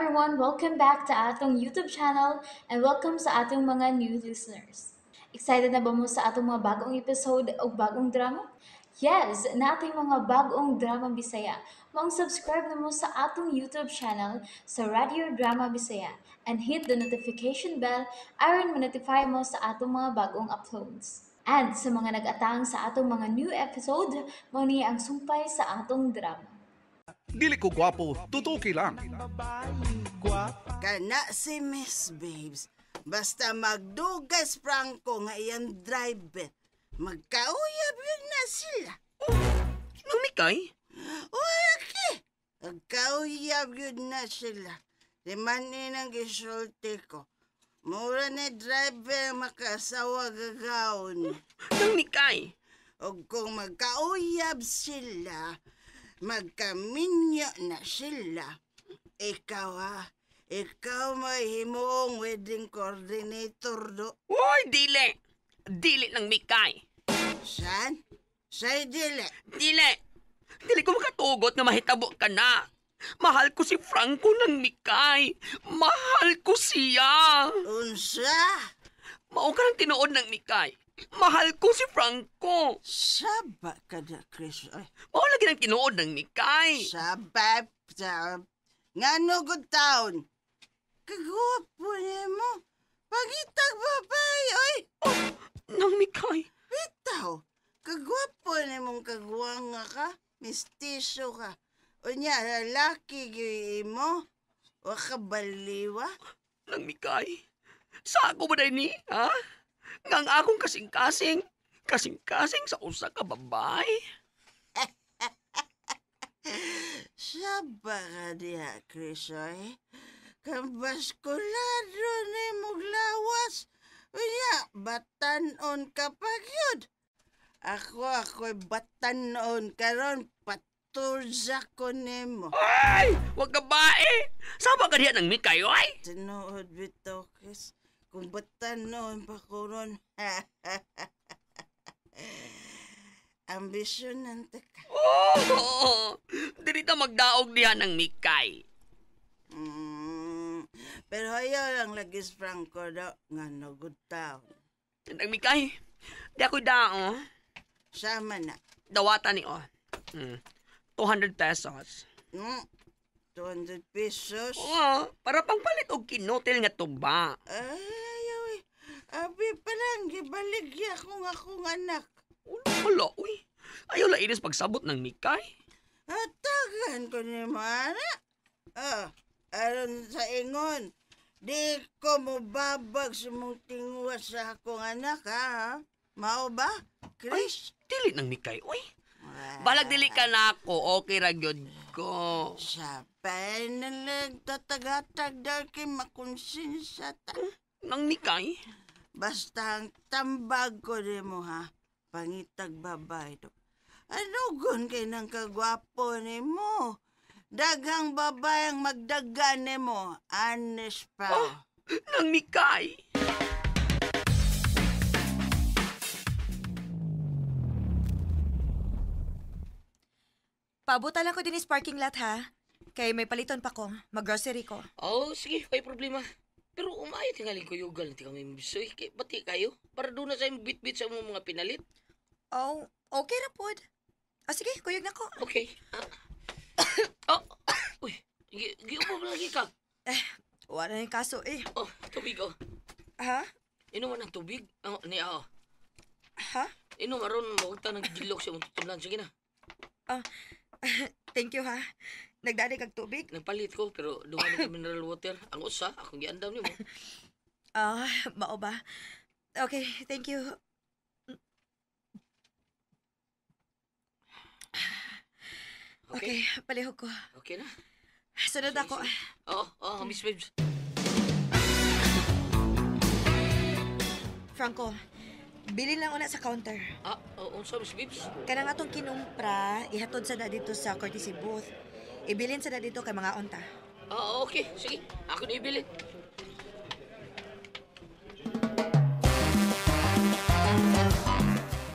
everyone! Welcome back to atong YouTube channel and welcome sa atong mga new listeners. Excited na ba mo sa atong mga bagong episode o bagong drama? Yes! Nating mga bagong drama Bisaya. Maong subscribe na mo sa atong YouTube channel sa Radio Drama Bisaya and hit the notification bell aron ma-notify mo sa atong mga bagong uploads. And sa mga nag-atang sa atong mga new episode, mao ni ang sumpay sa atong drama. Dili ko gwapo, tutuki lang. Kana si Miss Babes. Basta magdugas Franco nga iyang driver. Magkauyab yun na sila. Nang Mikay? Wala ki! Magkauyab yun na sila. Di man ang gisulti ko. Mura ni driver makasawa gagawon. Nang Mikay? O kung magkauyab sila, magkaminyo na sila. Ikaw ha, ikaw may himuong wedding coordinator do. Uy, dili! Dili ng Mikay. San? Sa'y dili. Dili! Dili ko makatugot nga mahitabo ka na. Mahal ko si Franco ng Mikay. Mahal ko siya. Unsa? Mao ka ng tinuod ng Mikay. Mahal ko si Franco. Saba ka na, Chris. Ay, Mao lagi ng tinuod ng Mikay. saba, saba. Ngano good taon? Kagwapo niya mo. Pagitag babae, oy. Nang Mikay. Bitaw, kagwapo ni mong kagwanga ka, mistiso ka. Unya, lalaki gyud mo. Wa ka baliwa. Nang Mikay. Sa ako ba dahil ni, ha? Nga ang akong kasing-kasing. Kasing-kasing sa usa ka babae. Saba ka diha, Chris, oy. Kambaskulado ni mong lawas. Unya, batanon ka pa gyud. Ako'y batanon karon patulsa ko nimo. Ay! Wag ka bae! Saba ka diha ng Mikay, oy! Tinuod bitaw, Chris. Kung batanon pa ko ron. Ambisyon ng teka. Oh! Dili ta magdaog diha ng Mikay. Pero ayaw lang lagi si Franco do. Nga no good town. Nang Mikay, di ako'y dao. Sama na. Dawatan ni, oh. 200 pesos. 200 pesos? Oo, para pangpalit og kinutil nga tuba. Ay, ayaw eh. Abi pa lang, gibaligya kong akong anak. Wala, uy. Ayaw la iris pagsabot ng Mikay. Atagan ko ni Mara. Ah, aron sa ingon, di ko mubabag sa mong tingwa sa akong anak, ha? Mao ba, Chris? Ay, dili ng Mikay, uy. Balag dili ka na ako, okay ra gyud ko. Sa panalag tatagatag dahil kay makonsensya ta. Nang Mikay? Basta ang tambag ko di mo, ha? Pangitag babae do. Ano gun kay nang kagwapo ni mo? Daghang babae ang magdaga ni mo. Anis pa. Oh, nang Mikay! Paabutan lang ko din is parking lot, ha? Kay may paliton pa ko. Mag-grocery ko. Oh, sige. May problema. Pero umayo tingaling ko yugal na kami mabisoy. Kay bati kayo. Para doon na sa imong bit-bit sa imong mga pinalit. Oh, okay ra pod. Ah, sige, kuyog na ko. Okay. Oh, uy, giupo ba lagi ka? Eh, wala na yung kaso eh. Oh, tubig oh. Ha? Inom ng tubig. Oh, ni oh. Ha? Inom aron mawag ta ng gilok sa imong tutulan. Sige na. Oh, thank you ha. Nagdali kag tubig? Nagpalit ko pero duha ni mineral water. Ang usa akong giandam nimo. Ah, mao ba? Okay, thank you. Okay, Okay, palihog ko. Okay na. Sunod ako. Oo, oh, Miss Babes. Franco, bilin lang una sa counter. Ah, unsa Miss Babes? Kanang atong kinumpra, ihatod sa na dito sa courtesy booth. Ibilin sa na dito kay mga onta. Ah, okay. Sige, ako na ibilin.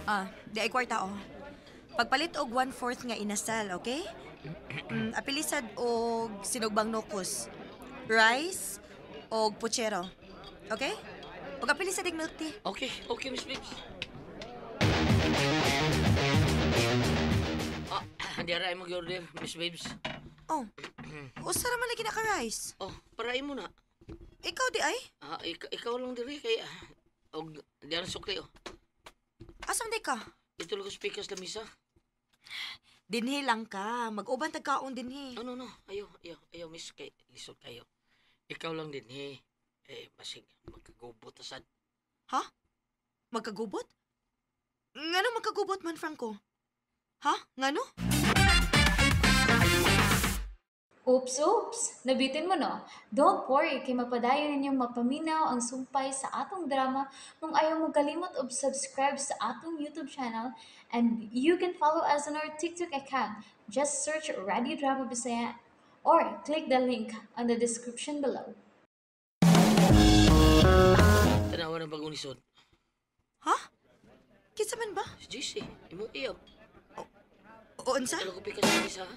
Ah, di ay kwarta oh. Pagpalit og 1/4 nga inasal, okay? Apilisad og sinugbang nokos. Rice og puchero. Okay? Ug apili sa dig milk tea. Okay, okay, Miss Babes. Ah, di ara mo order, Miss Babes. Oh. Usa ra man lagi na ka rice. Oh, parain mo na. Ikaw di ay? Ah, ikaw lang diri kay og di ara sukli oh. Asa man di ka? Ito lang ko speakers lamisa. Dinhi lang ka. Mag-uban tag kaon dinhi. No, no, no. Ayaw, ayaw, ayaw, miss. Kay, lisod kayo. Ikaw lang din, he. Eh, basig, magkagubot ta sad. Ha? Magkagubot? Ngano magkagubot man, Franco? Ha? Ngano? Oops, oops! Nabitin mo no? Don't worry, kay mapadayon ninyong mapaminaw ang sumpay sa atong drama kung ayaw mo kalimot og subscribe sa atong YouTube channel and you can follow us on our TikTok account. Just search Radio Drama Bisaya or click the link on the description below. Tanawa ng bagong lisod. Ha? Kinsa man ba? Si JC, imong iyab. O unsa? Ito lang ko pikas lamisa, ha?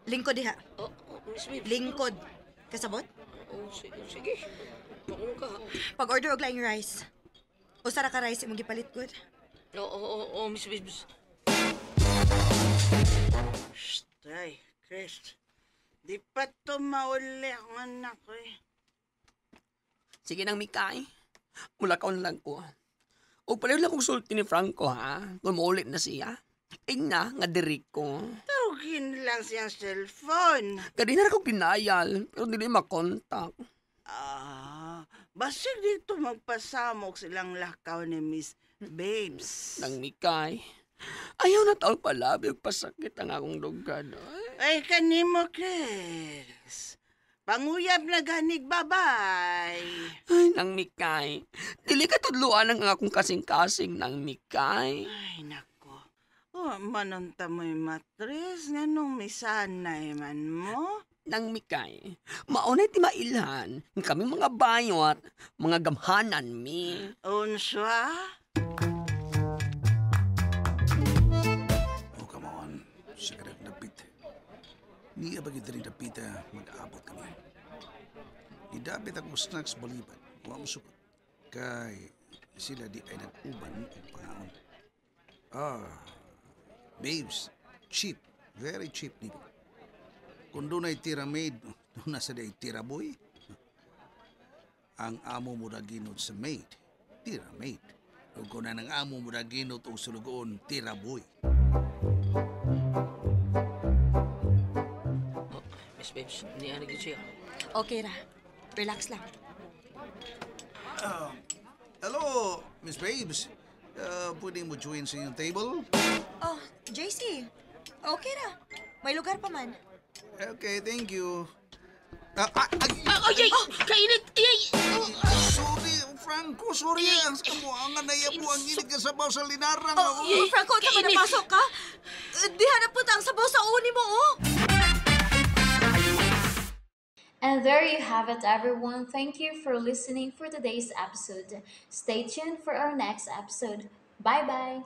Lingkod diha. Oh, oh, Miss Babes. Lingkod. Kasabot? Oh, sige, sige. Makulong ka, ha? Pag-order og laing rice. Usa ra ka rice imong gipalit gud. Oo, oh, oo, oh, Miss Babes. Shh, ay, Chris. Di pa to mauli ang anak ko eh. Sige nang Mikay. Mulakaw na lang ko. O pareho lang kong sulti ni Franco ha. Kung maulit na siya. Ing na, nga diri ko. Tawagin lang siyang cellphone. Kadi na ko ginayal, pero dili makontak. Ah, basig dito magpasamok silang lakaw ni Miss Babes. Nang Mikay. Ayaw na taon palabi, pasakit ang akong dugan. Ay, kanimo, Chris. Panguyab na ganig babay. Ay, nang Mikay. Dili ka tudluan ang akong kasing-kasing nang Mikay. Ay, nako. Oh, manunta mo'y matres, nga nung misanay man mo. Nang Mikay. Maunay ti mailhan. Kami mga bayot, mga gamhanan mi. Unswa? Oh, come on. Sa kanang dapit. Niya ba gyud rin dapita mag-abot kami. Gidapit ako snacks baliban. Wa mo sukot. Kay sila di ay nag-uban og pangaon. Ah, babes, cheap. Very cheap ni. Kung doon ay tira maid, doon na sa day tira boy. Ang amo mo ginot sa maid, tira maid. O kung na ang amo mo ginot og sulugoon, tira boy. Oh, Miss Babes, niya na siya. Okay ra. Relax lang. Hello, Miss Babes. Pwede mo join sa inyong table? Oh, JC. Okay ra. May lugar pa man. Okay, thank you. Ah, ah, ay, Ah, ay, ay! Kainit! Ay, ay! Oh, sorry, Franco, sorry. Ang kamuangan na iya po ang init ka sabaw sa linarang. Oh, Oh. Franco, unsa man napasok ka? Diha na punta ang sabaw sa uni mo, oh. And there you have it, everyone. Thank you for listening for today's episode. Stay tuned for our next episode. Bye bye.